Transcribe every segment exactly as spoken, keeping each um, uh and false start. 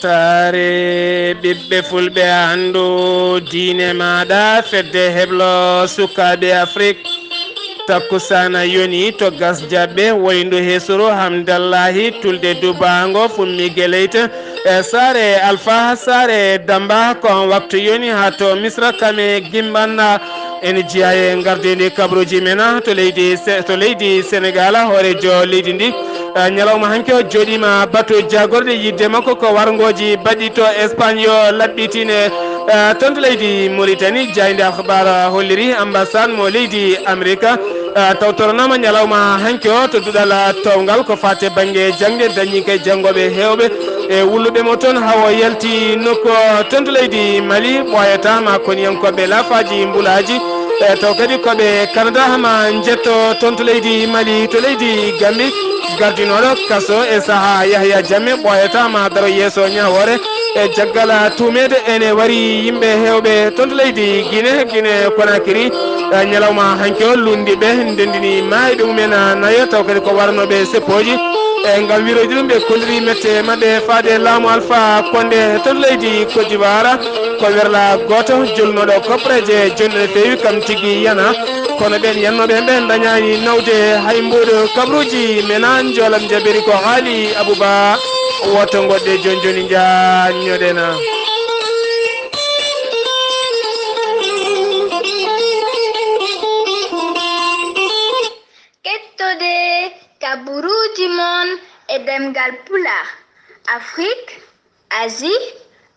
Saare ɓiɓɓe fulɓe, anndu diine maaɗa, fedde heblo sukaaɓe Afrik. Takkusaana yoni to gas jaɓɓe, woyndu hesuru Hamdallahi, tulde dubaango fummi geleyte. E saare Alfa, saare Damba, ko on waktu yoni haa to Misra, kame gimbanna. Ene jeyaa e ngardeende kabruuji men to leydi Se-, to leydi Senegaal, hooreejo leydi ndi, eh, ñalawma hanki o jooɗiima batu jaagorɗe yidde makko ko warngooji baɗɗi to Espagne yo laɓɓitine, eh, toon to leydi Mauritanie. Jaaynde akhbar holliri ambassade mo leydi Amerika, eh, tawtoranaama ñalawma hanki o to duɗal toowngal ko faate bannge jaŋde, dañi kay janngooɓe heewɓe e wulluɓe mo toon, haa o yalti nokku o toon to leydi Mali. Ɓooyata ma koniyankooɓe laafaaji mbulaaji, e taw kadi ko ɓe Canada ma njetto toon to leydi Mali, to leydi Gambi. Gardinooɗo kaso e sahaa Yahya Jammeh ɓooyata ma daro yeeso ñaawoore e caggal tuumeede ene wari yimɓe heewɓe toon to leydi Guinée, Guinée Conakry. E ñalawma hanki o lundi ɓe ndendini maayɓe mumen nayo, taw kadi ko warnooɓe seppooji. E ngam wiroyde ɗum, ɓe kolliri mette maɓɓe faade laamu Alpha Condé toon leydi Côte d'Ivoire. Ko werla gooto jolnooɗo kopreeje jonɗe no feewi, kam tigi yana. Kono ɓeen yannooɓe ɓeen dañaani nawde hay mbuuɗo. Kabruuji mena njoolam jabiri ko haali Abouba. Woto ngoɗɗe jooni jooni njaññoɗen. Kettode kaburuuji mon e ɗemngal Pulaar, Afrik, Asie,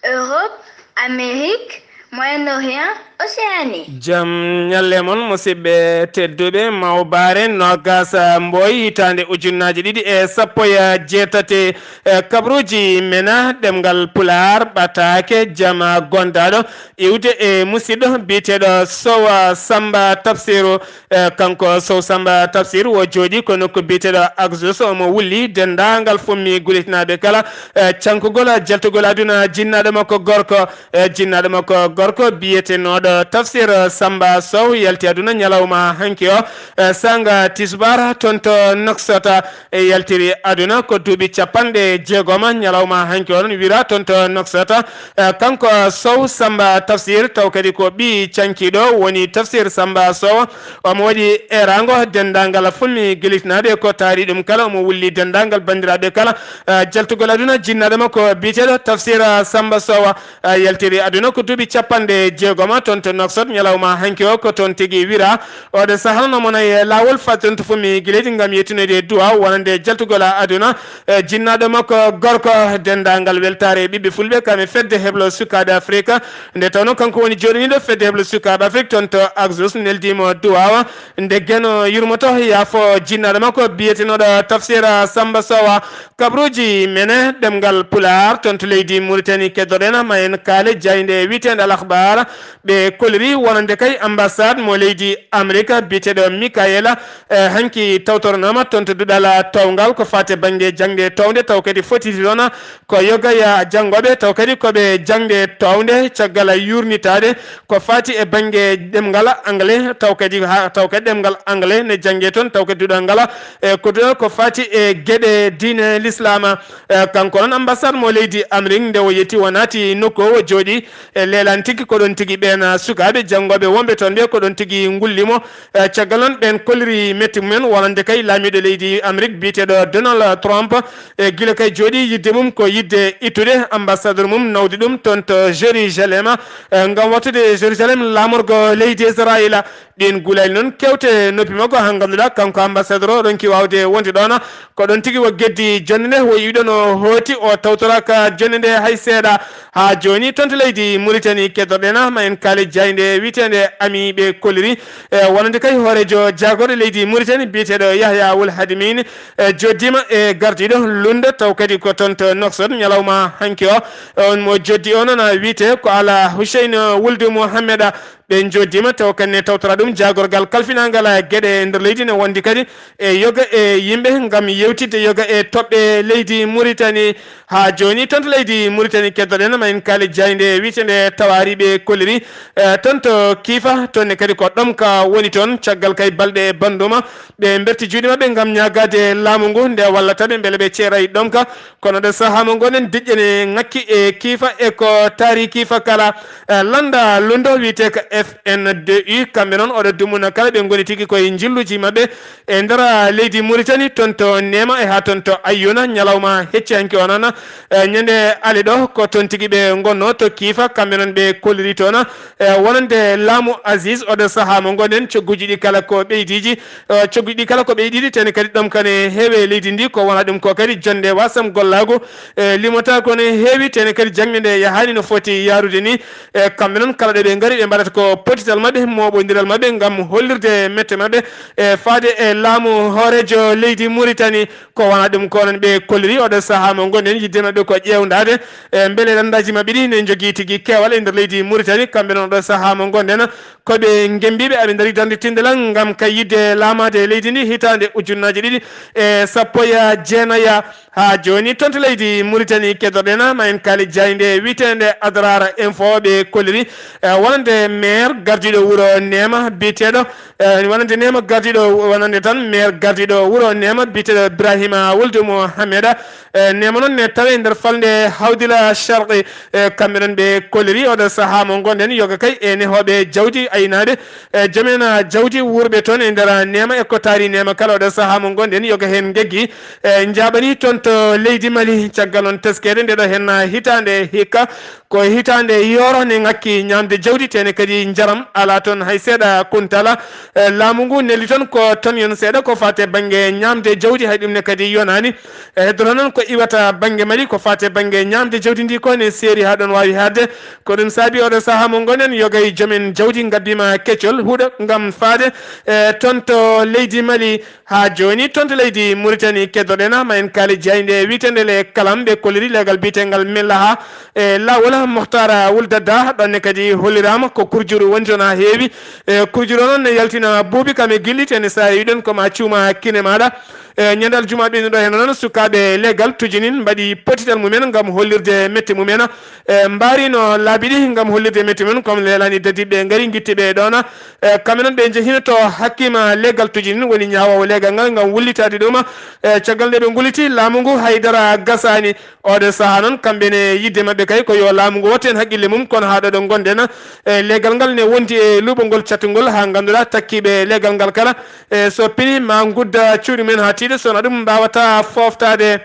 Europe, Amérique, Moyen-Orient, Océanie. Jam ñalle mon, musidɓe tedduɓe, mawbaare noogaas mboy hitaande ujunnaaji ɗiɗi e sappo e jeetati, e kabruuji mena ɗemngal Pulaar ɓataake jama gondaaɗo iwde e musidɗo biyeteeɗo Sowa Samba Tafsiru. Eh, kanko Sow Samba Tafsir wo jooɗi ko nokku biyeteeɗo Axus, omo wulli denndaangal fummi gulitinaaɓe kala, eh, cankugol jaltugol aduna jinnaaɗo makko gorko, eh, jinnaaɗo makko gorko biyetenooɗo Tafsir Samba Sow yalti aduna ñalawma hanki o, eh, sanga tisbaar toon to Noksota, e yaltiri aduna ko duuɓi capanɗe jeegoma. Ñalawma hanki o noon wira toon to Noksota, eh, kanko Sow Samba Tafsir, taw kadi ko ɓii cankiiɗo woni Tafsir Samba Sow. Omo waɗi eeraango denndaangal fulmi gilitinaaɓe ko taari ɗum kala, omo wulli denndaangal banndiraaɓe kala, eh, jaltugol aduna jinnaaɗo makko biyeteeɗo Tafsir Samba Sow, eh, yaltiri aduna ko duuɓi capanɗe jeegoma toon to Noksot. Ñalawma hanki o ko toon tigi wira. Oɗo sahaa noon omo nayi e laawol fadde toon to fummi gileydi ngam yettinoyde duwaaw wonande jaltugol aduna, eh, jinnaaɗo makko gorko. Denndaangal weltaare ɓiɓɓe fulɓe kam e fedde heblo sukaaɓe Afrika. Nde tawnoo kanko woni jooɗaniiɗo fedde heblo sukaaɓe Afrik toon to Axus, neldiimo duwaawa nde Geno yurmoto yaafo jinnaaɗo makko biyetenooɗo Tafsir Samba Sowa. Kabruuji mene ɗemngal Pulaar toon to leydi Mauritanie keddoɗen ma en kaale jaaynde wiyeteende Al Akhbar. Ɓe kolliri wonande kay ambassade mo leydi Amerika biyeteeɗo Mikaela, eh, hanki tawtoranaama toon to duɗal toowngal ko faate bannge jaŋde townde, taw kadi fotiti ɗoon ko yogaya janngooɓe, taw kadi ko ɓe jaŋde townde caggal yuurnitaade ko faati e bannge ɗemngal anglais, taw kadi haa, taw kadi ɗemngal anglais ne jannge toon, taw kadi duɗal ngal, e ko duɗal ko faati e geɗe diine lislaama. E, kanko noon ambassade mo leydi Amérique nde o yetti o naati nokku o, o jooɗi e leelaani tigi ko ɗoon tigi ɓeen sukaaɓe janngooɓe wonɓe toon ɓe ko ɗoon tigi ngulli mo. E, caggal noon ɓeen kolliri metti mumen wonande kay laamiiɗo leydi Amérique biyeteeɗo Donald Trump. E, gila kay jooɗi yidde mum ko yidde ittude ambassadeur mum nawde ɗum toon to Jérusalem, e, ngam wattude Jérusalem laamorgo leydi Israila. Ɗiin gulaali noon kewte noppi makko haa ngannduɗaa kanko ambassadeur o ronki waawde wonde ɗoon. Ko ɗoon tigi o geddi jonnde nde, o iwi ɗoon o hooti, o tawtoraaka jonnde nde hay seeɗa. Haa jooni toon to leydi Mauritanie keddoɗen ma en kaale jaaynde wiyeteende Ami ɓe kolliri, e, wonande kay hooreejo jaagorɗe leydi Mauritanie biyeteeɗo Yahya Wul Hadimine, e, jooɗdiima e gardiiɗo lunnde taw kadi ko toon to Nouakchott ñalawma hanki o. On mo jooɗdi o noon wiyetee ko Ala Hussein Wuldu Mohammeda. ɓe njoddiima taw kadi ne tawtora ɗum jaagorgal kalfinaangal geɗe e nder leydi ne wondi kadi e yoga e yimɓe ngam yewtidde yoga e toɓɓe leydi Mauritanie. Haa jooni toon to leydi Mauritanie keddoɗen ma en kaali jaaynde wiyeteende Tawaari ɓe kolliri, eh, toon to Kiifa, toon ne kadi ko ɗomka woni toon caggal kay balɗe e bannduma. Ɓe mberti juuɗe maɓɓe ngam ñaagaade laamu ngu nde wallata ɓe mbele ɓe ceera e ɗomka. Kono ɗo sahaa mo ngonɗen diƴƴe ne ŋakki e Kiifa e ko taari Kiifa kala, eh, lannda lunndo wiyetee ko F N D U, kamɓe noon oɗo dumunna kala ɓe ngoni tigi koye njilluuji maɓɓe e nder leydi Mauritanie, toon to Neema e haa toon to Ayyuuna, ñalawma hecci hanki o noon, eh, ñande ale ɗo ko toon tigi ɓe ngonno to Kiifa, kamɓe noon ɓe kolliri toon, eh, wonande laamu Aziz oɗo sahaa mo ngonɗen, cogguuji ɗi kala ko ɓeydiiji, eh, cogguuji ɗi kala ko ɓeydiiɗi, tene kadi ɗomka ne heewe leydi ndi, ko wona ɗum ko kadi jonnde wasam gollaagu, eh, limota ko ne heewi, tene kadi jaŋde nde yahaani no foti yaarude ni, eh, kamɓe noon kala ɗo ɓe ngari ɓe mbaɗata ko pottital maɓɓe, mooɓondiral maɓɓe ngam hollirde mette maɓɓe, eh, faade e laamu hooreejo leydi Mauritanie. Ko wona ɗum ko noon ɓe kolliri oɗo sahaa mo ngonɗen, yidde maɓɓe ko ƴeewndaade, eh, mbele lanndaaji maɓɓe ɗi ne njogii tigi keewal e nder leydi Mauritanie, kamɓe noon oɗo sahaa mo ngonɗen ko ɓe ngembiiɓe aɓe ndarii darnde tindalal ngam kay yidde laamaade leydi ndi hitaande ujunnaaje ɗiɗi e sappo e jeenayi. Haa jooni toon to leydi Mauritanie keddoɗen ma en kaali jaaynde wiyeteende Adrar Info ɓe kolliri, eh, wonande maire gardiiɗo wuro Neema biyeteeɗo, eh, wonande Neema gardiiɗo, wonande tan maire gardiiɗo wuro Neema biyeteeɗo Ibrahima Wuldu Mohameda, eh, Neema noon ne tawe nder falnde Hawdila Sharqi, eh, kamɓe noon ɓe kolliri oɗo sahaa mo ngonɗen yoga kay e nehooɓe jawdi aynaaɓe, eh, jomen, ah, jawdi wuurɓe toon e nder Neema e ko taari Neema kala oɗo sahaa mo ngonɗen yoga heen ngeggi, eh, njaaɓani toon to leydi Mali caggal noon teskeede nde ɗo heen hitaande hikka. Ko hitaande yooro ne ŋakki ñaamde jawdi, tene kadi njaram alaa toon hay seeɗa kuntala. Eh, laamu ngu neldi toon ko toon yon seeɗa ko faate bannge ñaamde jawdi, hay ɗum ne kadi yonaani. Eh, heddoto noon ko iwata bannge Mali ko faate bannge ñaamde jawdi ndi ko ne seeri haa ɗoon waawi haadde. Ko ɗum saabi oɗo sahaa mo ngonɗen yoga e jomen jawdi ngaddima keccol huɗo ngam faade, eh, toon to leydi Mali. Haa jooni toon to leydi Mauritanie keddoɗen ma en kaali jaaynde wiyeteende Le Kalam ɓe kolliri leegal biyetengal Mellaha e laawol Mokhtar Wul Dadda, ɗoon ne kadi holliraama ko kurjuru woni toon haa heewi. E kurjuru noon ne yaltina buubi kam e gilli, tene so a yiɗon ko ma cuuma kine maaɗa. E ñande aljuma ɓennuɗo heen noon sukaaɓe leegal tujinin mbaɗi pottital mumen ngam hollirde mette mumen. E mbaarino laabi ɗi ngam hollirde mette mumen, comme leelaani dadiɓe ngari ngitti ɓe ɗoon. E kamɓe noon ɓe njehino to hakkima leegal tujinin woni ñaawoowo leegal ngal ngam wullitaade ɗum. E caggal nde ɓe ngulliti laamu ngu haydara gasaani. Oɗo sahaa noon kamɓe ne yidde maɓɓe kay ko yo laamu ngu wattu heen haqqille mum, kono haa ɗo ɗo ngonɗen, e leegal ngal ne wondi e luuɓol ngol cattungol haa ngannduɗaa takkiiɓe leegal ngal kala, e so pini ma ngudda cuuɗi mumen haa tiiɗa, so wonaa ɗum mbaawata fooftaade.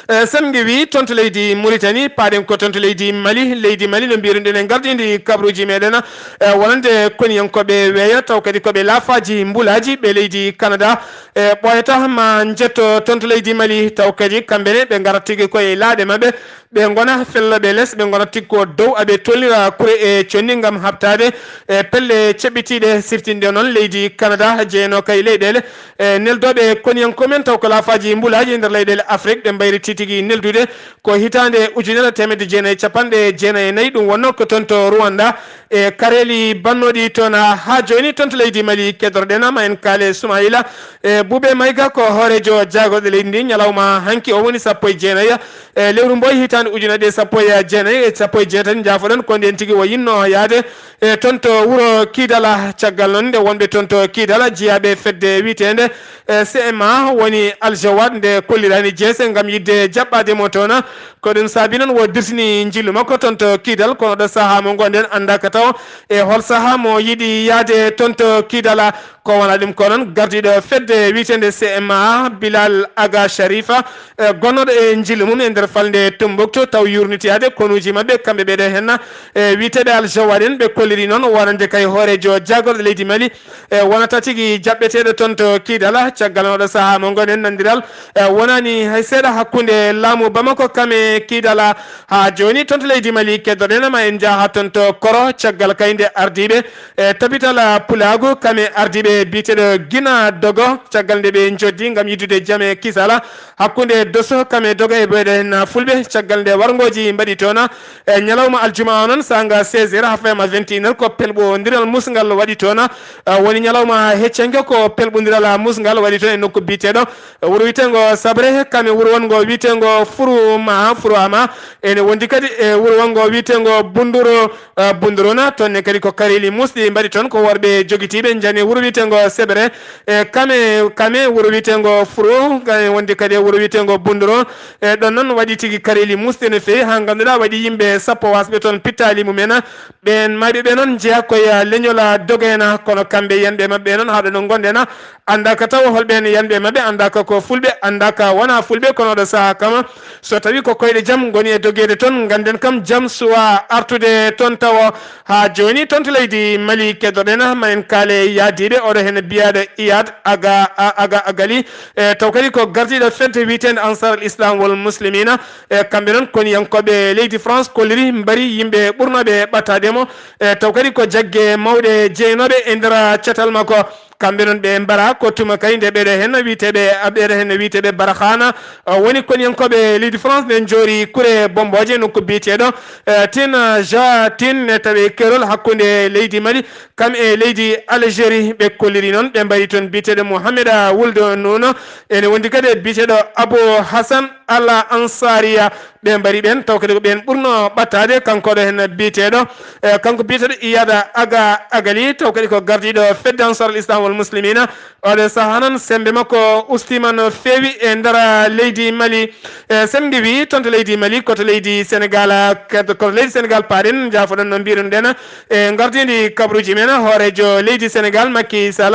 E sen ngewi toon to leydi Mauritanie, paaɗen ko toon to leydi Mali. Leydi Mali no mbiruɗen e ngardiindi kabaruuji meɗen, e wonande koniyankooɓe weeyo, taw kadi ko ɓe laafaaji mbulaaji ɓe leydi Canada. E ɓooyata ma njetto toon to leydi Mali, taw kadi kamɓe ne ɓe ngara tigi koye laaɗe maɓɓe, ɓe ngona felloɓe les, ɓe ngona tigi ko dow, aɓe tolnira kure e conni ngam haɓtaade e pelle ceɓɓitiiɗe, siftinɗe noon leydi Canada jeyno kay leyɗeele, e neldooɓe koniyankoo men taw ko laafaaji mbulaaji e nder leyɗeele Afrik, ɗe mbayri tigi neldude ko hitaande ujunere teemedde jeenayi e capanɗe jeenayi e nayi, ɗum wonnoo ko toon to Rwanda, e kareeli bannooɗi toon. Haa jooni toon to leydi Mali keddorɗen ma en kaale Sumayla, e Buuɓe Mayga ko hooreejo jaagorɗe leydi ndi, ñalawma hanki o woni sappo e jeenayi, e lewru mboy hitaande ujunere ɗiɗi e sappo e jeenayi, e sappo e jeetati, njaafoɗon ko ndeen tigi o yinnoo yahde, e toon to wuro Kiidala. Caggal noon nde wonɓe toon to Kiidala, jiyaaɓe fedde wiyeteende, e C M A woni Aljawad nde kolliraani jeese ngam yiɗde jaɓɓaade mo toon. Ko ɗum saabi noon o dirtini njillu makko toon to Kiidal, kono ɗo sahaa mo ngonɗen anndaaka taw e hol sahaa mo yiɗi yahde toon to Kiidala. Ko wona ɗum ko noon gardiiɗo fedde wiyeteende C M A, Bilal Aga Sharifa, e gonnooɗo e njillu mum e nder falnde Tumbuktu, taw yuurniti yahde konuuji maɓɓe kamɓe ɓeɗo henna, e wiyeteeɓe Al Jawad en, ɓe kolliri noon wonande kay hooreejo jaagorɗe leydi Mali, e wonata tigi jaɓɓeteeɗo toon to Kiidala. Caggal oɗo sahaa mo ngonɗen, nanndiral, e wonaani hay seeɗa hakkunde laamu Bamako kam e Kiidala. Haa jooni toon to leydi Mali keddoɗen ma en njaha toon to Koro, caggal kay nde ardiiɓe, e tabital pulaagu kam e ardiiɓe e biyeteeɗo Gina Dogo, caggal nde ɓe njoddi ngam yiddude jam e kisala hakkunde Doso kam e Dogo e ɓeyɗo heen fulɓe, caggal nde warngooji mbaɗi toon e ñalawma aljuma o noon, saanga seize heures, haa fayma vingt et une heures, ko pelɓondiral musngal waɗi toon. Eh, woni ñalawma heccanke ko pelɓondiral musngal waɗi toon e nokku biyeteeɗo wuro wiyeteengo Sabre, kam e wuro wonngo wiyeteengo Furu Ma, Furu Ama, ene wondi kadi e wuro wonngo wiyeteengo Bunduro, eh, Bundurona. Toon ne kadi ko kareeli musɗi mbaɗi toon, ko worɓe jogitiiɓe njani wuro wiyeteengo Sebre, e kame, kame wuro wiyeteengo Furo, kame wondi kadi e wuro wiyeteengo Bunduro. E ɗon noon waɗi tigi kareeli musɗi no feewi, haa ngannduɗaa waɗi yimɓe sappo wasɓe toon pittaali mumen. Ɓeen mayɓe ɓe noon njeyaa koye leñol Dogo en, kono kamɓe yanɓe maɓɓe noon haa ɗo no ngonɗen, anndaaka taw holɓe en yanɓe maɓɓe, anndaaka ko fulɓe, anndaaka wonaa fulɓe, kono oɗo sahaa kam, so tawii ko koyɗe jam ngoni e dogeede toon, ngannden kam jam suwaa artude toon tawo. Haa jooni toon to leydi Mali keɗoɗen, ma en kaale yaadiiɓe, oɗo heen biyaaɗo Iyad Aga, A-, Aga Agali, e taw kadi ko gardiiɗo fedde wiyeteende Ansar al Islam wal Muslimina. E kamɓe noon koniyankooɓe leydi France kolliri mbari yimɓe ɓurnooɓe ɓattaade mo, e taw kadi ko jagge mawɗe jeynooɓe e nder catal makko. Kamɓe noon ɓe mbara ko tuma kay nde ɓeɗo heen wiyeteeɓe, ɓeɗo heen wiyeteeɓe Barkhana, eh, woni koniyankooɓe leydi France, ɓe njoori kure bombooje nokku biyeteeɗo, eh, Tin, eh, Ja Tin, ne tawi keerol hakkunde leydi Mali kam e leydi Algérie. Ɓe kolliri noon, ɓe mbari toon biyeteeɗo Mohamed Wuld Nuno, ene wondi kadi e biyeteeɗo Abou Hassan Al Ansariya. Ɓe mbari ɓeen, taw kadi ko ɓeen ɓurno ɓattaade, kanko ɗo heen biyeteeɗo, eh, kanko biyeteeɗo Iyada Aga Agali, taw kadi ko gardiiɗo fedde Ansar al Islam wal Muslimina. Oɗo sahaa noon, semmbe makko ustima no feewi e nder leydi Mali. E sen ngiwi toon to leydi Mali, ko to leydi Senegal, ko to leydi Senegal paaɗen, njaafoɗon no mbiirunoɗen. E ngardiindi kabaruuji men, hooreejo leydi Senegal, Macky Sall,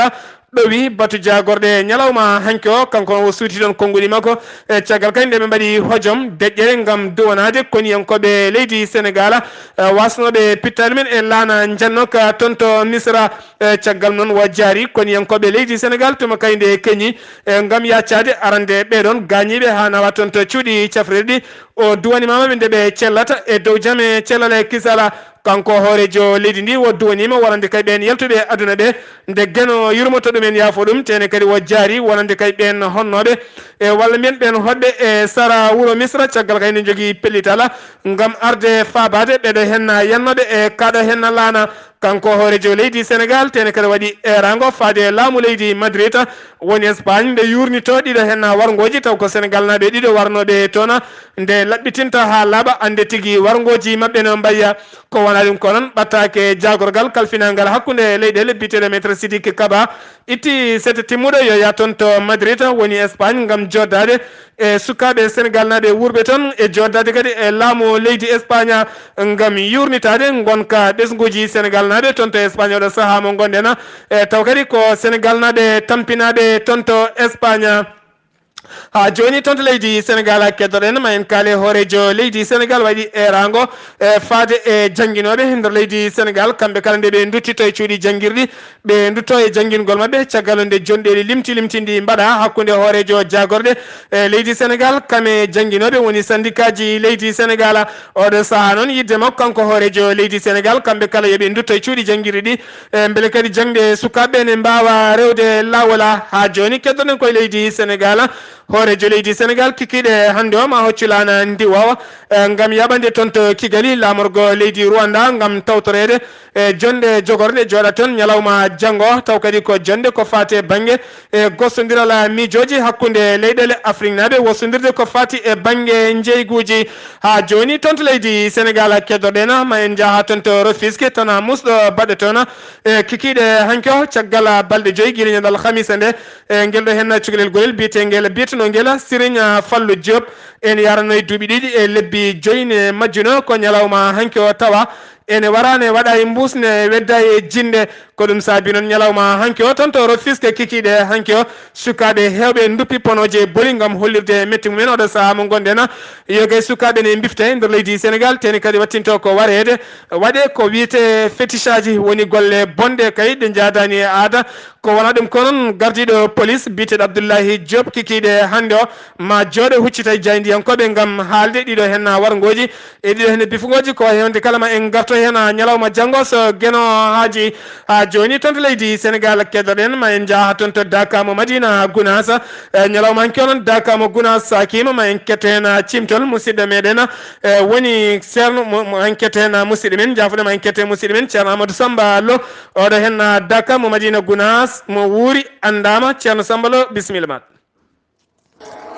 ɗowi batu jaagorɗe ñalawma hanki o, kanko o suuti toon konnguɗi makko. E caggal kadi nde ɓe mbaɗi hojom deƴƴere ngam duwanaade koniyankooɓe leydi Senegal, e wasnooɓe pittaali men e laana njanno ka toon to Misra. E caggal noon, wa jaari koniyankooɓe leydi Senegal tuma kay nde keñi, e ngam yaccaade arande ɓee ɗoon gaañiiɓe haa nawa toon to cuuɗi cafrirɗi. O duwanimaama ɓe nde ɓe cellata e dow jam e cellal e kisala. Kanko hooreejo leydi ndi o duwaniima wonande kay ɓeen yaltuɓe aduna ɓe, nde Geno yurmoto ɗum en yaafo ɗum, tene kadi o jaari wonande kay ɓeen honnooɓe, e walla mbiyen ɓeen hoɗɓe e sara wuro Misra, caggal kay nde njogii pellitala ngam arde faabaade ɓeɗo henna yannooɓe e kaɗo henna laana. Kanko hooreejo leydi Senegal, tene kadi waɗi eeraango faade e laamu leydi Madrid, woni Espagne, nde yuurnito ɗiɗo henna warngooji, taw ko Senegal naaɓe ɗiɗo warnooɓe toon, nde laɓɓitinta haa laaɓa, annde tigi warngooji maɓɓe no mbayya. Ko wonaa ɗum ko noon, ɓattaake jaagorgal kalfinaangal hakkunde leyɗeele biyeteeɗo Maître Sidiki Kaba itti sette timmuɗo yo yah toon to Madrid, woni Espagne, ngam jooɗdaade e sukaaɓe Senegal naaɓe wuurɓe toon, e jooɗdaade kadi e laamu leydi Espagne ngam yuurnitaade ngonka ɓesnguuji Senegal naaɓe toon to Espagne oɗo sahaa mo ngonɗen. E taw kadi ko Senegal naaɓe tampinaaɓe toon to Espagne. Haa jooni toon to leydi Senegal, keddoɗen ma en kaale hooreejo leydi Senegal waɗi eeraango, e faade e jannginooɓe nder leydi Senegal, kamɓe kala nde ɓe nduttito e cuuɗi janngirɗi, ɓe ndutto e janngingol maɓɓe, caggal nde jonɗeeli limti limtinɗi mbaɗa hakkunde hooreejo jaagorɗe, e leydi Senegal, kam e jannginooɓe woni sandikaaji leydi Senegal. Oɗo sahaa noon, yidde makko kanko hooreejo leydi Senegal, kamɓe kala yo ɓe ndutto e cuuɗi janngirɗi ɗi, e mbele kadi jaŋde sukaaɓe ne mbaawa rewde laawol. Haa jooni keddoɗen koye leydi Senegal, hooreejo leydi Senegal kikiiɗe hannde o ma hoccu laana ndiwoowa, e ngam yaɓande toon to Kigali, laamorgo leydi Rwanda, ngam tawtoreede e jonde jogorɗe jooɗa toon ñalawma janngo, taw kadi ko jonde ko faati e bannge e gostondiral miijooji hakkunde leyɗeele Afriknaaɓe, wostondirde ko faati e bannge njeyguuji. Haa jooni toon to leydi Senegal keddoɗen ma en njaha toon to Rufisque, tana musɗo baɗɗo toon e kikiiɗe hanki o, caggal balɗe joyi gila ñande alhamisa nde, e ngel ɗo heen cukalel gorel biyeteengel, biyetenoo ngel Serigne Fallou Diop, ene yarano e duuɓi ɗiɗi e lebbi joyi ne majjuno, ko ñalawma hanki o tawa ene wara ne waɗa e mbuus ne wedda e jinde. Ko ɗum saabi noon ñalawma hanki o toon to Rufisque kikiiɗe hanki o, sukaaɓe heewɓe nduppi ponooje boli ngam hollirde metti mumen oɗo sahaa mo ngonɗen. Yo gay sukaaɓe ne mbifta e nder leydi Senegal, teni kadi wattinto ko wareede, waɗe ko wiyete fétichaaji, woni golle bonɗe kay ɗe njaadaani e aada, Ko wona ɗum ko noon, gardiiɗo police biyeteeɗo Abdoullahi Diop kikiiɗe hannde o ma jooɗo huccita e jaayndiyankooɓe ngam haalde ɗiɗo heen warngooji e ɗiɗo heen bifugooji. Ko wayi hewde kala ma en ngarto heen ñalawma janngo so Geno haaji haa jooni toon to leydi Sénégal. Keddoɗen ma en njaha toon to Daka mo Madina Gunaas. E ñalawma hanki o noon Daka mo Gunaas Sakima ma en ketto heen cimtol musidɗo meɗen, e woni Ceerno mo, mo en ketto heen musidɗo men, jaafuɗo ma en ketto heen musidɗo men Ceerno Amadou Samba Lo. Oɗo heen Daka mo Madina Gunaas mo wuuri anndaama. Ceerno Samba Lo, bisimilla ma.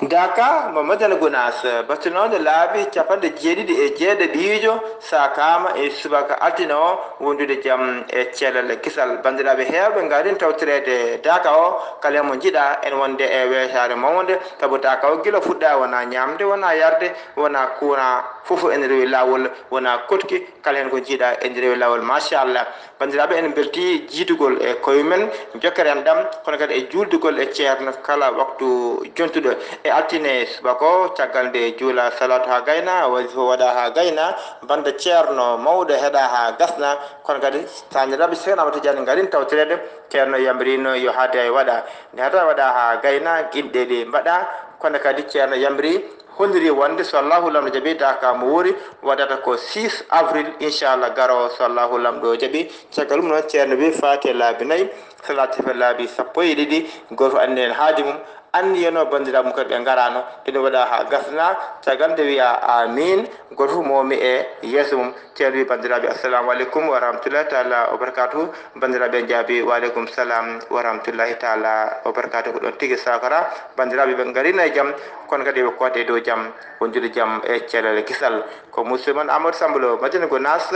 Daka mo Madina Gunaas, battinooɗo laabi capanɗe jeeɗiɗi e jeeɗiɗiijo, saakaama e subaka altine o, wondude jam e cellal e kisal. Banndiraaɓe heewɓe ngarin tawtoreede Daka o, kala mo njiɗa en wonde e weesaare mawnde, sabu Daka o gila fuɗɗa wona ñaamde, wona yarde, wona courant, fof ene rewi laawol, wona koɗki, kala heen ko njiɗa ene rewi laawol, machallah. Banndiraaɓe, en mbeltii jiidugol e koye men, jokkere enɗam, kono kadi e juuldugol e ceerno kala waktu jontuɗo. E altine subaka o, caggal nde juula salaatu haa gayna, wasifa waɗa haa gayna, bannda ceerno mawɗo heɗa haa gasna, kono kadi sahniraaɓe Seex Ahmad Tijaan ngarin tawtoreede, ceerno yamriino yo haadaye waɗa. Nde haadaye waɗa haa gayna, inɗe ɗe mbaɗa, kono kadi ceerno yamri, holliri wonde so Allahu Laamɗo jaɓi, Daka mo wuuri waɗata ko six avril, inchallah, garoowo, so Allahu Laamɗo jaɓi. Caggal ɗum noon, ceerno wi faati e laabi nayi, salaati e laabi sappo e ɗiɗi, gooto anni heen haaju mum, anniyano banndiraaɓe mum kadi ɓe ngaraano, ɓe ɗum waɗa haa gasna, caggal nde wiya amin, gooto fof moomi e yeeso mum. Ceerno wi banndiraaɓe, assalamu aleykum wa rahmatullahi taala wa barakatuhu. Banndiraaɓe njaabi, wa aleykum salam wa rahmatullahi taala wa barakatuhu. Ko ɗoon tigi sakora, banndiraaɓe ɓe ngarino e jam, kono kadi ɓe koot e dow jam, wondude jam e cellal e kisal. Ko musidɗo mon Amadou Samba Lo, Madina Gunaas,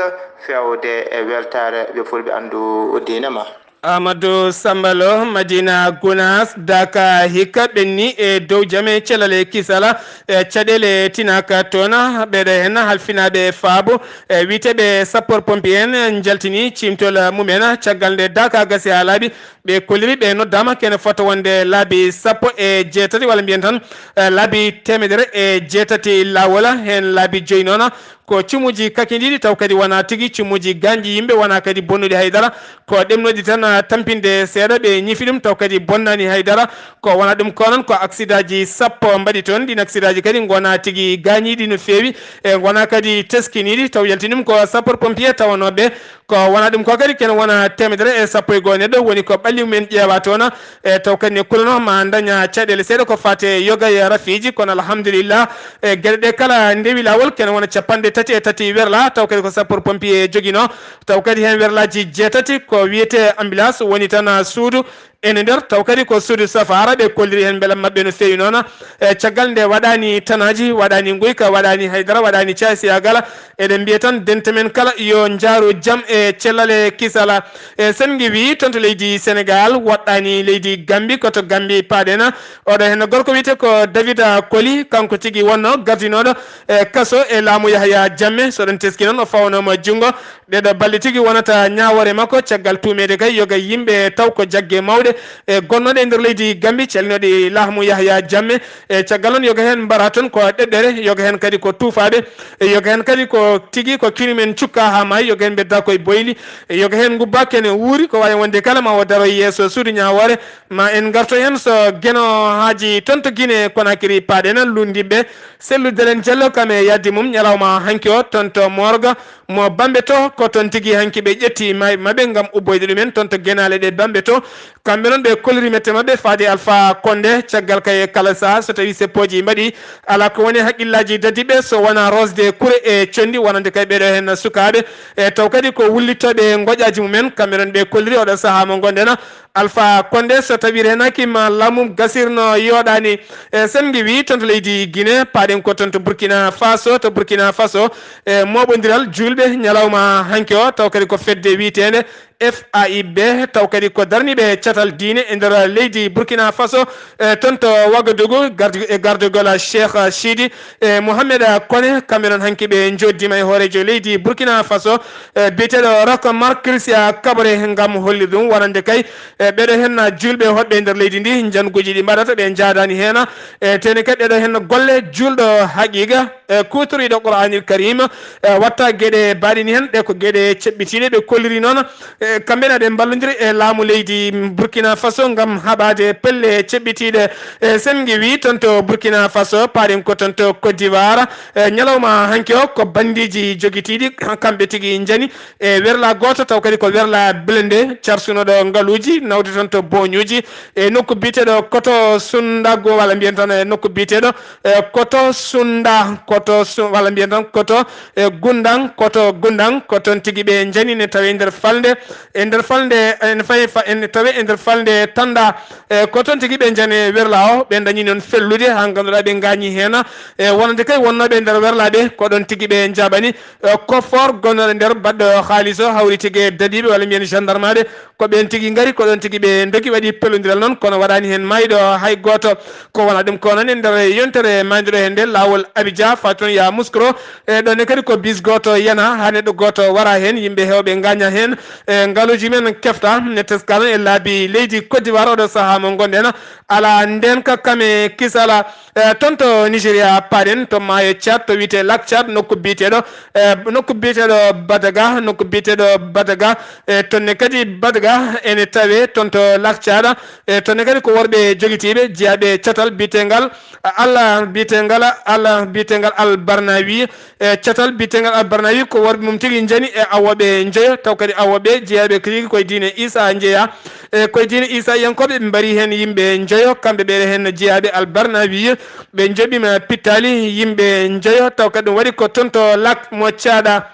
fewde e weltaare, ɓe fulɓe anndu diine ma. Amadou Samba Lo, Madina Gunaas, Daka hikka ɓenni e dow jam e cellal e kisala, e caɗeele tinaka toon, ɓeɗo heen halfinaaɓe faabo, e wiyeteeɓe sapeur pompier en njaltini ciimtol mumen, caggal nde Daka gasi haa laaɓi, ɓe kolliri ɓe noddaama kene fota wonde laabi sappo e jeetati, walla mbiyen tan, e laabi teemedere e jeetati laawol, heen laabi joyi noon, ko cimuuji kakindiiɗi, taw kadi wonaa tigi cimuuji gaañɗi yimɓe, wonaa kadi bonnuɗi hay dara, ko ɗemnoɗi tan, ah, tampinde seeɗa, ɓe ñifi ɗum, taw kadi bonnaani hay dara. Ko wonaa ɗum ko noon, ko aksidaaji sappo mbaɗi toon. Ɗiin aksidaaji kadi ngonaa tigi gaañiiɗi no feewi, e ngonaa kadi teskiniiɗi, taw yaltini ɗum ko sapeur pompier tawanooɓe. Ko wonaa ɗum ko kadi, ken wona teemedere e sappo e goo neɗɗo woni ko ɓalli mumen ƴeewa toon, e taw kadi ne kulano ma daña caɗeele seeɗa ko faati e yoga e rafiiji, kono alhamdulillah, e geɗe ɗe kala ndewi laawol, kene wona capanɗe tati e tati werla, taw kadi ko sapeur pompier joginoo, taw kadi heen werlaaji jeetati ko wiyetee ambulance, woni tan suudu ene nder, taw kadi ko suudu safaara, ɓe kolliri heen mbela maɓɓe no feewi noon. E caggal nde waɗaani tanaaji, waɗaani nguyka, waɗaani haydara, waɗaani caay siyagala, eɗen mbiya tan dente men kala yo njaaru jam e cellal e kisala. E sen ngiwi toon to leydi Sénégal, woɗɗaani leydi Gambi, ko to Gambi paaɗen. Oɗo heen gorko wiyetee ko David Koli, kanko tigi wonnoo gardinooɗo e kaso e laamu Yahya Jammeh. So ɗon teski noon, o fawnooma junngo. Ɗeɗo balɗe tigi wonata ñaawoore makko, caggal tuumeede kay yoga yimɓe taw ko jagge mawɗe e gonnooɗe e nder leydi Gambi, callinooɗe laamu Yahya Jammeh. E caggal noon, yoga heen mbara toon ko ɗeɗɗere, yoga heen kadi ko tuufaaɓe, e yoga heen kadi ko tigi ko kinu men cukka haa maayi, yoga heen mbedda koye boyli, e yoga heen ngubba kene wuuri, ko waawi wonde kala ma o daro yeeso suudu ñaawoore, ma en ngarto heen so Geno haaji toon to Guinée Conakry paaɗen lunndiɓɓe. Sellu Delen Diallo kam e yaddi mum ñalawma hanki o toon to Morga mo Bambe to, ko toon tigi hanki ɓe ƴetti maayɓe maɓɓe ngam ubboyde ɗumen toon to genaale ɗe Bambe to. Kamɓe noon ɓe kolliri mette maɓɓe faade Alpha Condé, caggal kay kala saha so tawi seppooji mbaɗi, alaa ko woni haqqillaaji dadiiɓe so wonaa rosde kure e conndi, wonande kay ɓeɗo heen sukaaɓe, e taw kadi ko wullitooɓe ngoƴaaji mumen. Kamɓe noon ɓe kolliri oɗo saha mo ngonɗen, Alpha Condé, so tawi renaki ma laamum gasirno yooɗaani. E sen ngiwi toon to leydi Guinée, paaɗen ko toon to Burkina Faso, to Burkina Faso, e mooɓondiral juulɓe ñalawma hanki o, taw kadi ko fedde wiyeteende F A I B, taw kadi ko darniiɓe catal diine e nder leydi Burkina Faso, e toon to Ouagadougou, gardi-, e gardagol Cheikh Sidi e Mohamed Kone, kamɓe noon hanki ɓe njooddima e hooreejo leydi Burkina Faso, e biyeteeɗo Roch Marc Christian Kaboré, ngam holli ɗum wonande kay E ɓeɗo henna julɓe hoɗɓe e nder leydi ndi, njanguji ɗi mbaɗata ɓe njaadani hena. E teni kadi ɗeɗo henna golle julɗo haqiqa, e kutoriɗo Qur'anil Karim, e watta geɗe baɗini hen, ɗe ko geɗe ceɓɓitiɗe ɓe kolliri noon. E kamɓe na ɓe mballodiri e laamu leydi Burkina Faso ngam haɓade pelle ceɓɓitiɗe. E Semgi wi toon to Burkina Faso, paaɗen ko toon to Côte d'Ivoire. E ñalawma hanki o ko bandiji jogitiɗi kamɓe tigi njani e werla gooto, taw kadi ko werla blende carsunoɗo ngaluuji nawde toon to boñuuji e nokku biyeteɗo Koto Sunda, go walla mbiyen tan e nokku biyeteɗo, e Koto Sunda, Koto Su-, walla mbiyen tan Koto, e Gundang, Koto Gundang, ko toon tigi ɓe njani ne tawe nder falnde, e nder falnde, ene fayi fa-, ene tawe e nder falnde Tanda, e ko toon tigi ɓe njani werla o, ɓe dañi noon fellude ha ngannduɗaa ɓe ngañi heen, e wonande kay wonnooɓe nder werlaaɓe, ko ɗoon tigi ɓe njaɓani. E, coffre gonnoɗo nder baɗɗo haalis o hawri tigi e dadiiɓe walla mbiyen gendarmeaɓe, ko ɓeen tigi ngari, ko ɗoon tigi ɓe ndogi waɗi pellodiral noon, kono waɗaani heen maayɗo hay gooto. Ko wona ɗum ko noon e nder yontere maayduɗo heen nde laawol Abidjan, faati toon Yamoussoukro, e ɗoon ne kadi ko bis gooto yana, haa neɗɗo gooto wara heen, yimɓe heewɓe ngaaña heen, e ngaluuji men kefta, ne teska noon e laabi leydi Côte d'Ivoire, oɗo sahaa mo ngonɗen, alaa ndeenka kam e kisala. E, toon to Nigeria paaɗen, to maayo Tchad, to wiyetee Lac Tchad, nokku biyeteeɗo, e, nokku biyeteeɗo Badaga, nokku biyeteeɗo Badaga, e, toon ne kadi Badaga ene tawee toon to Lac Tchad, e, toon ne kadi ko worɓe jogitiiɓe, jeyaaɓe catal biyeteengal Al, biyeteengal Al, biyeteengal Al Barnawi, e, catal biyeteengal Al Barnawi ko worɓe mum tigi njani e awooɓe njoyo, taw kadi awooɓe jeyaaɓe kadi koye diine Isa njeya. E koye diine Isayankooɓe ɓe mbari heen yimɓe njoyo, kamɓe ɓe heen jeyaaɓe Al Barnawi, ɓe njoɓima pittaali yimɓe njoyo, taw kadi ɗum waɗi ko toon to Lac mo Tchada.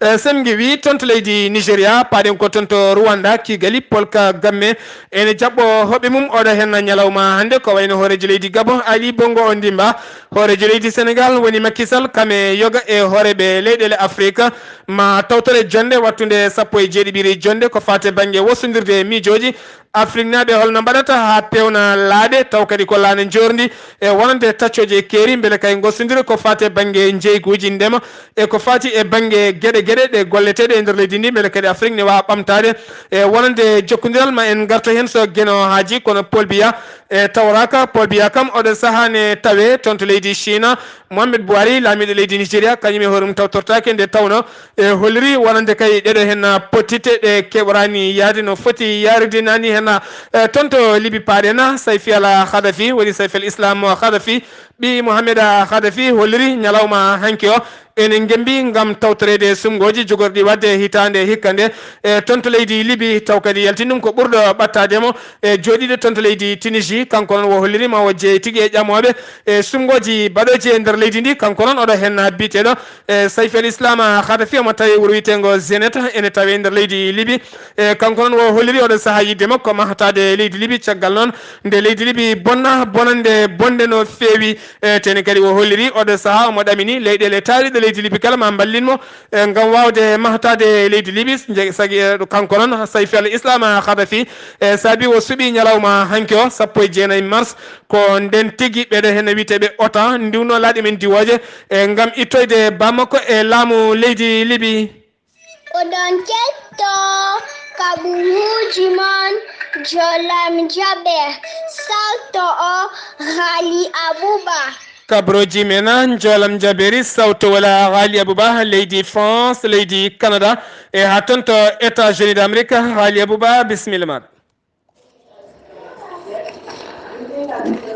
E, Semgi wi toon to leydi Nigeria, paaɗen ko toon to Rwanda, Kigali, Paul Kagame ene jaɓɓo hoɓɓe mum oɗo heen ñalawma hannde, ko wayno hooreejo leydi Gabon, Ali Bongo Ondimba, hooreejo leydi Senegal woni Macky Sall, kam e yoga e hooreeɓe leyɗeele Afrique, ma tawtore jonnde wattunde sappo e jeeɗiɓiire jonnde ko faate bannge wosondirde e miijooji Afriknaaɓe. Holno mbaɗata haa peewna laaɗe, taw kadi ko laana njoorndi e wonande taccooje e keeri, mbele kay ngosondire ko faate bannge njeyguuji ndema e ko faati e bannge geɗe geɗe ɗe golleteeɗe e nder leydi ndi, mbele kadi Afrik ne waawa ɓamtaade e wonande jokkondiral. Ma en ngarto heen so Geno haaji, kono Paul Biya e tawraaka. Paul Biya kam oɗo sahaa ne tawe toon to leydi Chine. Mohamed Buhari, laamiiɗo leydi Nigeria, kañum e hoore mum tawtortaake nde tawno e holliri wonande kay ɗeɗo heen pottitte ɗe keɓoraani yahde no foti yahrude naani heen. E, toon to Libi paaɗen, Saifi al Khadafi, woni Saifi al Islam Khadafi, ɓii Mohamed Khadafi, holliri ñalawma hanki o ene ngembi ngam tawtoreede sumngooji jogorɗi waɗde hitaande hikka nde, e, toon to leydi Libi, taw kadi yaltini ɗum ko ɓurɗo ɓattaade mo, e, jooɗiiɗo toon to leydi Tunisie. Kanko noon o holliri ma o jeyi tigi e ƴamooɓe, e, sumngooji baɗooji e nder leydi ndi. Kanko noon oɗo heen biyeteeɗo, e, Saif El Islam Khadafi, omo tawi wuro wiyeteengo Zenet, ene tawi e nder leydi Libi. E, kanko noon o holliri oɗo sahaa yiɗde makko mahtaade leydi Libi. Caggal noon nde leydi Libi bonna bonande bonde no feewi, e, teni kadi o holliri oɗo sahaa omo ɗamini leyɗeele taariɗe leydi Libi kala ma mballin mo, e, ngam waawde mahtaade leydi Libi. Nje-, sagi, e, ɗo kanko noon Saif Al Islam Khadafi, e, saabi o suɓi ñalawma hanki o, sappo e jeenayi mars, ko nden tigi ɓeɗo heen wiyteeɓe OTAN ndiwno laaɗe men diwooje, e, ngam ittoyde bammakko e laamu leydi Libi. Oɗon ketto kaɓuuji mon, jolam jaɓe, salto o Ghali Abouba. Kabrooji men, jolam jaɓeeri, sawto wala Ghali Abouba, leydi France, leydi Canada, e haa toon to États-Unis d'Amérique. Ghali Abouba, bisimilla maaɗa.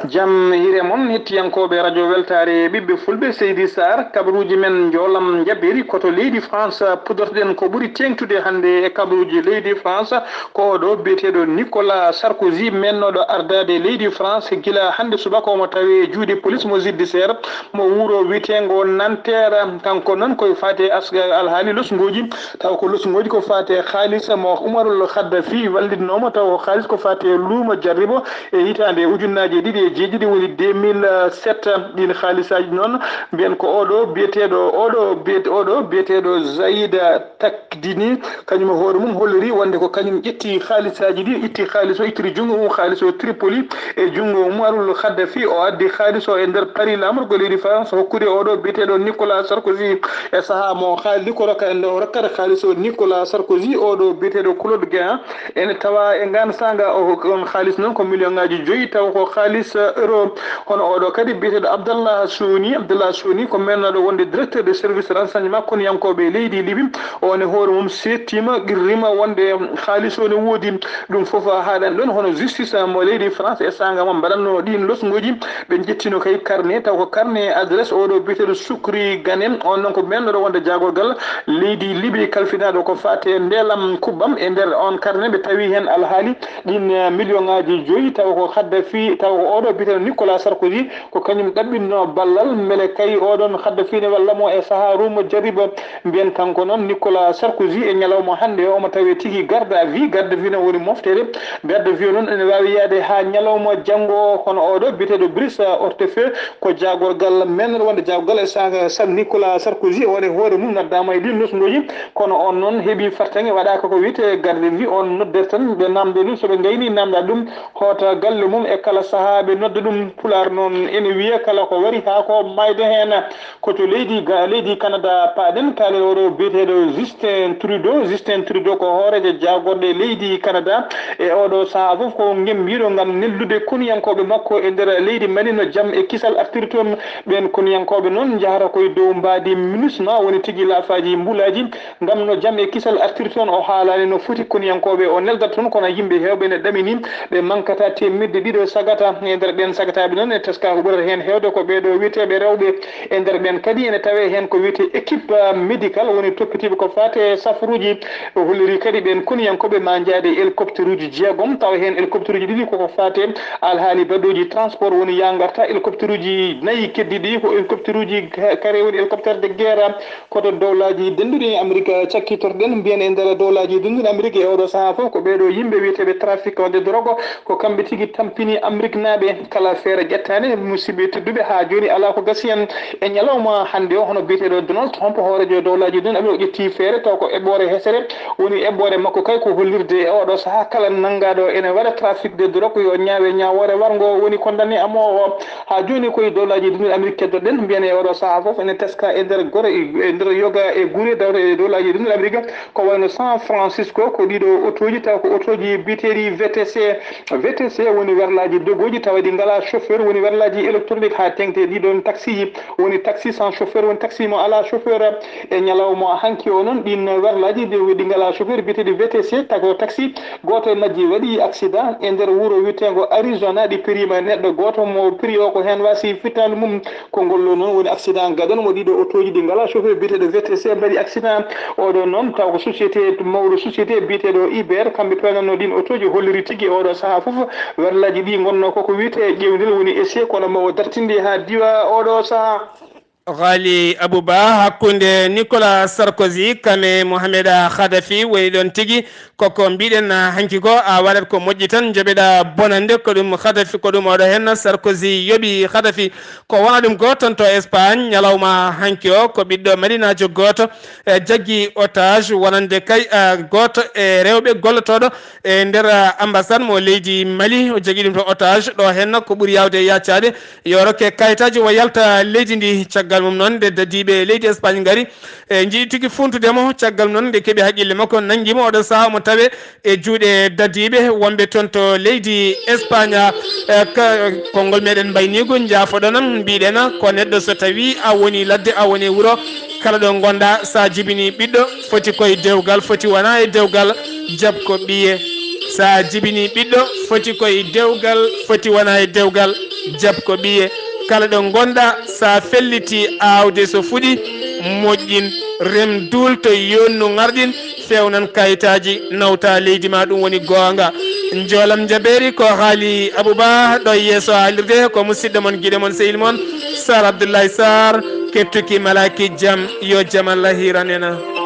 Jam hiire mon, hettiyankooɓe Radio Weltaare ɓiɓɓe Fulɓe, Seydi Saar, kabaruuji men njoolam njaɓɓeeri ko to leydi France pudortoɗen ko ɓuri teeŋtude hannde e kabaruuji leydi France. Ko oɗo biyeteeɗo Nicolas Sarkozy, meennooɗo ardaade leydi France gila hannde subaka, omo tawee e juuɗe police mo judiciaire mo wuro wiyeteengo Nanterre. Kanko noon ko e faate as-, alhaali losngooji, taw ko losngooji ko faate haalis mo Umarul Khaddafi wallitnoomo, taw ko haalis ko faate luumo Jarribo e hitaande ujunere Ujunnaaje ɗiɗi e jeeɗiɗi woni deux mille sept. Ɗiin haalisaaji noon, mbiyen ko oɗo biyeteeɗo, oɗo biyete-, oɗo biyeteeɗo Zaida Takdini, kañum e hoore mum holliri wonde ko kañum ƴetti haalisaaji ɗi, itti haalis o, ittiri junngo mum haalis o Tripoli e junngo Muarul Khaddafi. O addi haalis o e nder Paris, laamorgo leydi France, hokkude oɗo biyeteeɗo Nicolas Sarkozy. E sahaa mo haaldi ko rokka en ɗo, o rokkata haalis o Nicolas Sarkozy, oɗo biyeteeɗo Claude Guéant. Ene tawa e ngaan saanga o, on haalis noon ko million ngaaji joyi, taw ko haalis, eh, euro. Hono oɗo kadi biyeteeɗo Abdallah Soni. Abdallah Soni ko mennooɗo wonde directeur de service renseignement koniyankooɓe leydi Libi. On e hoore mum seettiima, qirriima wonde haalis o ne woodi. Ɗum fof haaɗani ɗoon hono justice mo leydi France e saanga mo mbaɗatnoo ɗiin losnguuji. Ɓe njettino kay carnet, taw ko carnet adresse oɗo biyeteeɗo Sukri Gane. On noon ko mennooɗo wonde jaagorgal leydi Libi kalfinaaɗo ko faati e ndeelam kubbam. E nder on carnet ɓe tawi heen alhaali ɗiin, eh, million ngaaji joyi, taw ko Khaddafi, taw ko oɗo biyeteeɗo Nicolas Sarkozy, ko kañum ɗaɓɓinnoo ballal mbele kay oɗon Khaddafi ne walla mo e sahaa Ruuma Jariba. Mbiyen kanko noon Nicolas Sarkozy e ñalawma hannde o, omo tawee tigi garde à vue. Garde à vue noon woni moftere. Garde à vue o noon ene waawi yahde haa ñalawma janngo o. Kono oɗo biyeteeɗo Brice Hortefeux ko jaagorgal men wonde jaagorgal e saaka Sar-, Nicolas Sarkozy, o woni hoore mum noddaama e ɗiin losnguuji. Kono on noon heɓi fartaŋŋe, waɗaaka ko wiyetee garde à vue, on noddere tan, ɓe naamnde ɗum, so ɓe ngayni naamnda ɗum, hoota galle mum e kala sahaa ɓe nodda ɗum. Pulaar noon ene wiya kala ko wari haa ko maayde heen. Ko to leydi ga-, leydi Canada paaɗen, kaalen oɗo biyeteeɗo Justin Trudeau. Justin Trudeau ko hooreejo jaagorɗe leydi Canada. E oɗo sahaa fof ko ngemmbiiɗo ngam neldude koniyankooɓe makko e nder leydi Mali no jam e kisal artiri toon. Ɓeen koniyankooɓe noon njahata koye dow mbaadi MINUSMA, woni tigi laafaaji mbulaaji, ngam no jam e kisal artiri toon. O haalaani no foti koniyankooɓe o neldata toon, kono yimɓe heewɓe ne ɗamini ɓe mankata teemedde ɗiɗo sagata. E nder ɓeen sagataaɓe noon, e teska ko ɓurata heen heewde ko ɓee ɗoo wiyeteeɓe rewɓe. E nder ɓeen kadi ene tawee heen ko wiyetee équipe, ah, médical, woni toppitiiɓe ko faati e safaruuji. O holliri kadi ɓeen koniyankooɓe maa njaade e hélicoptère uji jeegom, tawa heen hélicoptère uji ɗiɗi koko faati e alhaali baɗooji transport, woni yaa ngarta. Hélicoptère uji nayi keddiiɗi ko hélicoptère uji ka-, kare, woni hélicoptère de guerre. Koto dowlaaji dennduɗi Amerik cakkitorɗen, mbiyen e nder dowlaaji dennduɗi Amerik e oɗo sahaa fof, ko ɓee ɗoo yimɓe wiyeteeɓe trafiquant de drogue, ko kamɓe tigi tampini Ameriknaaɓe. Kala feere ƴettaani, musidɓe tedduɓe, haa jooni alaa ko gasi en. E ñalawma hannde o, hono biyeteeɗo Donald Trump, hooreejo dowlaaji dennduɗi Amerik, o ƴetti feere, taw ko eɓɓoore hesere woni eɓɓoore makko kay, ko hollirde e oɗo sahaa kala nanngaaɗo ene waɗa trafic de drogue yo ñaawe ñaawoore warngo, woni condamné amoowo. Haa jooni koye dowlaaji dennduɗi Amerik keddoɗen, mbiyen e oɗo sahaa fof ene teska e nder gore, e nder yoga e gure dawde e dowlaaji dennduɗi Amerik, ko wayno San Francisco, ko ɗiɗo otooji, taw ko otooji biyeteeɗi V T C. V T C woni werlaaji dogooji tawa ɗi ngalaa chauffeur, woni werlaaji électronique, haa teeŋti e ɗiɗon taxiji, woni taxi sans chauffeur, woni taxi mo alaa chauffeur. E ñalawma hanki o noon, ɗiin werlaaji ɗi, ɗi ngalaa chauffeur biyeteeɗi V T C, tago taxi, gooto e majji waɗi accident e nder wuro wiyeteengo Arizona, ɗi piriima neɗɗo gooto mo piri o ko heen waasi fittaandu mum. Konngol ɗo noon woni accident gaɗanmo ɗiɗo otooji ɗi ngalaa chauffeur biyeteeɗo V T C mbaɗi accident. Oɗo noon taw ko société, mawɗo société biyeteeɗo Uber, kamɓe peewnatnoo ɗiin otooji, holliri tigi oɗo sahaa fof werlaaji ɗi ngonnoo koko wiyetee ƴeewndel, woni essai, kono mawo dartinde haa diwa oɗo sahaa. Ghali Abouba, hakkunde Nicolas Sarkozy kam e Mohamed Khadafi woni ɗoon tigi. Koko mbiɗen, ah, hanki ko, ah, waɗat ko moƴƴi tan, njoɓeɗa bonande, ko ɗum Khadafi, ko ɗum oɗo heen Sarkozy yoɓi Khadafi. Ko wona ɗum ko toon to Espagne, ñalawma hanki o, ko ɓiɗɗo Malinaajo gooto, eh, jaggi otage wonande kay, ah, gooto e rewɓe gollotooɗo e nder, ah, ambassade mo leydi Mali. O jaggi ɗum to otage. Ɗo heen ko ɓuri yaawde e yaccaade, yo rokke kayitaaji o yalta leydi ndi. Caggal mum noon, nde dadiiɓe leydi Espagne ngari, e njiɗi tigi funtude mo. Caggal noon, nde keɓi haqqille makko, nanngi mo. Oɗo sahaa omo tawe e juuɗe dadiiɓe wonɓe toon to leydi Espagne. E ka-, konngol meɗen mbayniigu, njaafoɗon, mbiɗen ko neɗɗo so tawi a woni ladde, a woni wuro, kala ɗo ngonɗa, sa jibini ɓiɗɗo, foti koye dewgal, foti wona e dewgal, jab ko ɓiye. Sa jibini ɓiɗɗo, foti koye dewgal, foti wona e dewgal, jab ko ɓiye. Kala ɗo ngonɗa, sa felliti aawde so fuɗi, moƴƴin, rem, duul to yonnu ŋarɗin, fewnan kayitaaji, nawta leydi ma, ɗum woni goonga. Njoolam njabeeri ko haali Abouba ɗo yeeso haalirde, ko musidɗo mon, giɗo mon, sehil mon, Sar Abdoulaye Sarr, kettuki malaki jam, yo jam Allah hiran en.